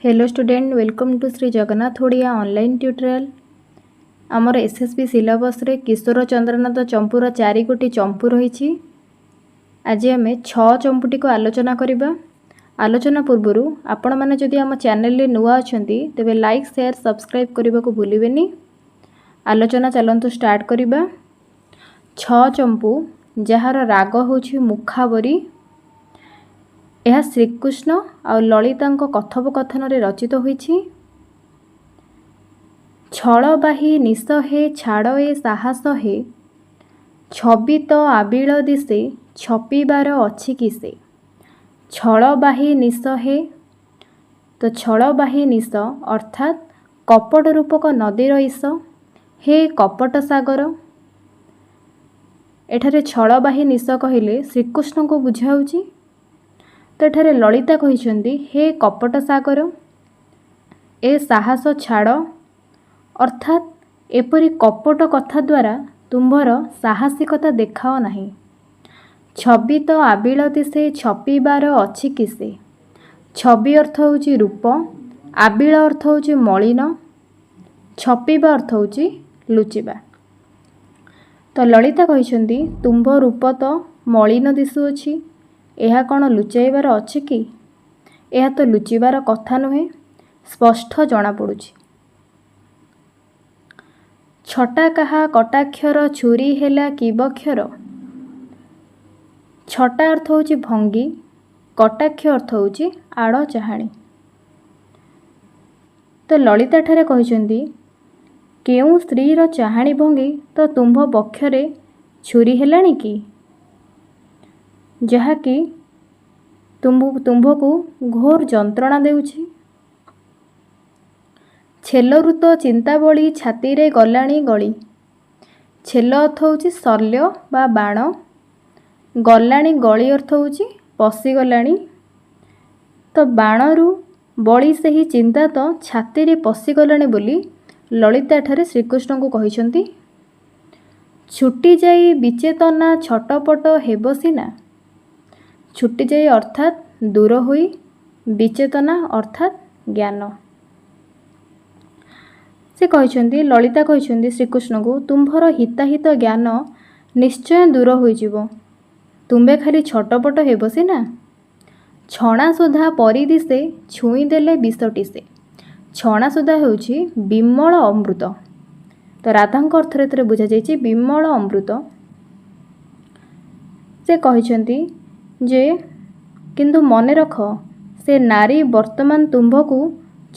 Hello student, welcome to Shri Jagannath Odia online tutorial. ଆମର S S B ସିଲାବସ୍ରେ କିଶୋର ଚନ୍ଦ୍ରନାଥ ଚମ୍ପୁର ଚାରିଗୋଟି ଚମ୍ପୁ ରହିଛି। ଆଜି ଆମେ ଛଅ ଚମ୍ପୁଟିକୁ ଆଲୋଚନା କରିବା। ଆଲୋଚନା ପୂର୍ବରୁ ଆପଣମାନେ ଯଦି ଆମ ଚ୍ୟାନେଲରେ ନୂଆ ଅଛନ୍ତି, ତେବେ ଲାଇକ୍, ସେୟାର, ସବସ୍କ୍ରାଇବ୍ କରିବାକୁ ଭୁଲିବେନି। ଆଲୋଚନା ଚାଲନ୍ତୁ ଷ୍ଟାର୍ଟ କରିବା। ଛଅ ଚମ୍ପୁ, ଯାହାର ରାଗ ହେଉଛି ମୁଖାବରୀ, ଏହା ଶ୍ରୀକୃଷ୍ଣ ଆଉ ଲଳିତାଙ୍କ କଥୋପକଥନରେ ରଚିତ ହୋଇଛି। ଛଳବାହି ନିଶ ହେ, ଛାଡ଼ ଏ ସାହସ ହେ, ଛବି ତ ଆବିଳ ଦିଶେ, ଛପିବାର ଅଛି କି ସେ। ଛଳବାହି ନିଶ ହେ, ତ ଛଳବାହି ନିଶ ଅର୍ଥାତ୍ କପଟ ରୂପକ ନଦୀର ଇସ। ହେ କପଟ ସାଗର। ଏଠାରେ ଛଳବାହି ନିଶ କହିଲେ ଶ୍ରୀକୃଷ୍ଣଙ୍କୁ ବୁଝାଉଛି। ତ ଏଠାରେ ଲଳିତା କହିଛନ୍ତି, ହେ କପଟ ସାଗର, ଏ ସାହସ ଛାଡ଼, ଅର୍ଥାତ୍ ଏପରି କପଟ କଥା ଦ୍ୱାରା ତୁମ୍ଭର ସାହସିକତା ଦେଖାଅ ନାହିଁ। ଛବି ତ ଆବିଳ ଦିଶେ, ଛପିବାର ଅଛି କି ସେ। ଛବି ଅର୍ଥ ହେଉଛି ରୂପ, ଆବିଳ ଅର୍ଥ ହେଉଛି ମଳିନ, ଛପିବା ଅର୍ଥ ହେଉଛି ଲୁଚିବା। ତ ଲଳିତା କହିଛନ୍ତି, ତୁମ୍ଭ ରୂପ ତ ମଳିନ ଦିଶୁଅଛି, ଏହା କ'ଣ ଲୁଚାଇବାର ଅଛି କି? ଏହା ତ ଲୁଚିବାର କଥା ନୁହେଁ, ସ୍ପଷ୍ଟ ଜଣାପଡ଼ୁଛି। ଛଟା କାହା କଟାକ୍ଷର, ଛୁରୀ ହେଲା କି ବକ୍ଷର। ଛଟା ଅର୍ଥ ହେଉଛି ଭଙ୍ଗୀ, କଟାକ୍ଷ ଅର୍ଥ ହେଉଛି ଆଡ଼ ଚାହାଣୀ। ତ ଲଳିତା ଏଠାରେ କହିଛନ୍ତି, କେଉଁ ସ୍ତ୍ରୀର ଚାହାଣୀ ଭଙ୍ଗୀ ତ ତୁମ୍ଭ ବକ୍ଷରେ ଛୁରୀ ହେଲାଣି କି, ଯାହାକି ତୁମ୍ଭକୁ ଘୋର ଯନ୍ତ୍ରଣା ଦେଉଛି? ଛେଲରୁ ତ ଚିନ୍ତାବଳି, ଛାତିରେ ଗଲାଣି ଗଳି। ଛେଲ ଅର୍ଥ ହେଉଛି ଶଲ୍ୟ ବା ବାଣ, ଗଲାଣି ଗଳି ଅର୍ଥ ହେଉଛି ପଶିଗଲାଣି। ତ ବାଣରୁ ବଳି ସେହି ଚିନ୍ତା ତ ଛାତିରେ ପଶିଗଲାଣି ବୋଲି ଲଳିତା ଏଠାରେ ଶ୍ରୀକୃଷ୍ଣଙ୍କୁ କହିଛନ୍ତି। ଛୁଟି ଯାଇ ବିଚେତନା, ଛଟପଟ ହେବ ସିନା। ଛୁଟି ଯାଇ ଅର୍ଥାତ୍ ଦୂର ହୋଇ, ବିଚେତନା ଅର୍ଥାତ୍ ଜ୍ଞାନ। ସେ କହିଛନ୍ତି, ଲଳିତା କହିଛନ୍ତି ଶ୍ରୀକୃଷ୍ଣଙ୍କୁ, ତୁମ୍ଭର ହିତାହିତ ଜ୍ଞାନ ନିଶ୍ଚୟ ଦୂର ହୋଇଯିବ, ତୁମ୍ଭେ ଖାଲି ଛଟପଟ ହେବ ସିନା। ଛଣା ସୁଧା ପରି ଦିଶେ, ଛୁଇଁ ଦେଲେ ବିଷଟି ସେ। ଛଣା ସୁଧା ହେଉଛି ବିମଳ ଅମୃତ। ତ ରାଧାଙ୍କ ଅର୍ଥରେ ଏଥିରେ ବୁଝାଯାଇଛି ବିମଳ ଅମୃତ। ସେ କହିଛନ୍ତି ଯେ କିନ୍ତୁ ମନେ ରଖ, ସେ ନାରୀ ବର୍ତ୍ତମାନ ତୁମ୍ଭକୁ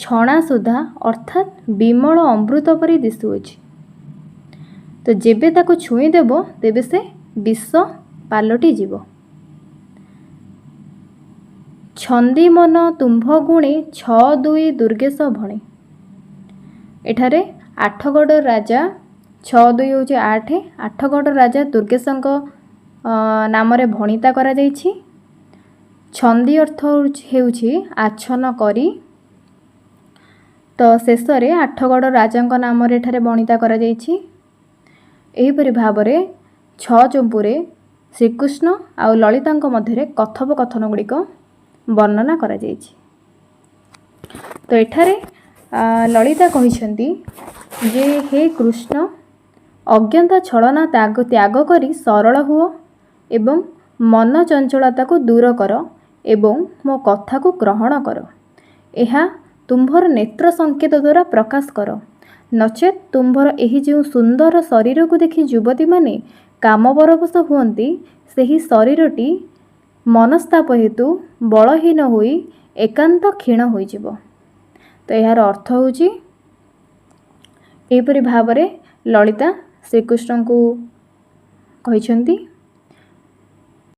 ଛଣା ସୁଧା ଅର୍ଥାତ୍ ବିମଳ ଅମୃତ ପରି ଦିଶୁଅଛି। ତ ଯେବେ ତାକୁ ଛୁଇଁ ଦେବ, ତେବେ ସେ ବିଷ ପାଲଟି ଯିବ। ଛନ୍ଦି ମନ ତୁମ୍ଭ ଗୁଣେ, ଛଅ ଦୁଇ ଦୁର୍ଗେଶ ଭଣେ। ଏଠାରେ ଆଠଗଡ଼ ରାଜା, ଛଅ ଦୁଇ ହେଉଛି ଆଠ, ଆଠଗଡ଼ ରାଜା ଦୁର୍ଗେଶଙ୍କ ନାମରେ ଭଣିତା କରାଯାଇଛି। ଛନ୍ଦି ଅର୍ଥ ହେଉଛି ଆଚ୍ଛନ୍ନ କରି। ତ ଶେଷରେ ଆଠଗଡ଼ ରାଜାଙ୍କ ନାମରେ ଏଠାରେ ଭଣିତା କରାଯାଇଛି। ଏହିପରି ଭାବରେ ଛଅ ଚମ୍ପୁରେ ଶ୍ରୀକୃଷ୍ଣ ଆଉ ଲଳିତାଙ୍କ ମଧ୍ୟରେ କଥୋପକଥନ ଗୁଡ଼ିକ ବର୍ଣ୍ଣନା କରାଯାଇଛି। ତ ଏଠାରେ ଲଳିତା କହିଛନ୍ତି ଯେ ହେ କୃଷ୍ଣ, ଅଜ୍ଞତା ଛଳନା ତ୍ୟାଗ କରି ସରଳ ହୁଅ ଏବଂ ମନ ଚଞ୍ଚଳତାକୁ ଦୂର କର ଏବଂ ମୋ କଥାକୁ ଗ୍ରହଣ କର। ଏହା ତୁମ୍ଭର ନେତ୍ର ସଂକେତ ଦ୍ୱାରା ପ୍ରକାଶ କର। ନଚେତ୍ ତୁମ୍ଭର ଏହି ଯେଉଁ ସୁନ୍ଦର ଶରୀରକୁ ଦେଖି ଯୁବତୀମାନେ କାମପରବଶ ହୁଅନ୍ତି, ସେହି ଶରୀରଟି ମନସ୍ତାପ ହେତୁ ବଳହୀନ ହୋଇ ଏକାନ୍ତ କ୍ଷୀଣ ହୋଇଯିବ। ତ ଏହାର ଅର୍ଥ ହେଉଛି, ଏହିପରି ଭାବରେ ଲଳିତା ଶ୍ରୀକୃଷ୍ଣଙ୍କୁ କହିଛନ୍ତି।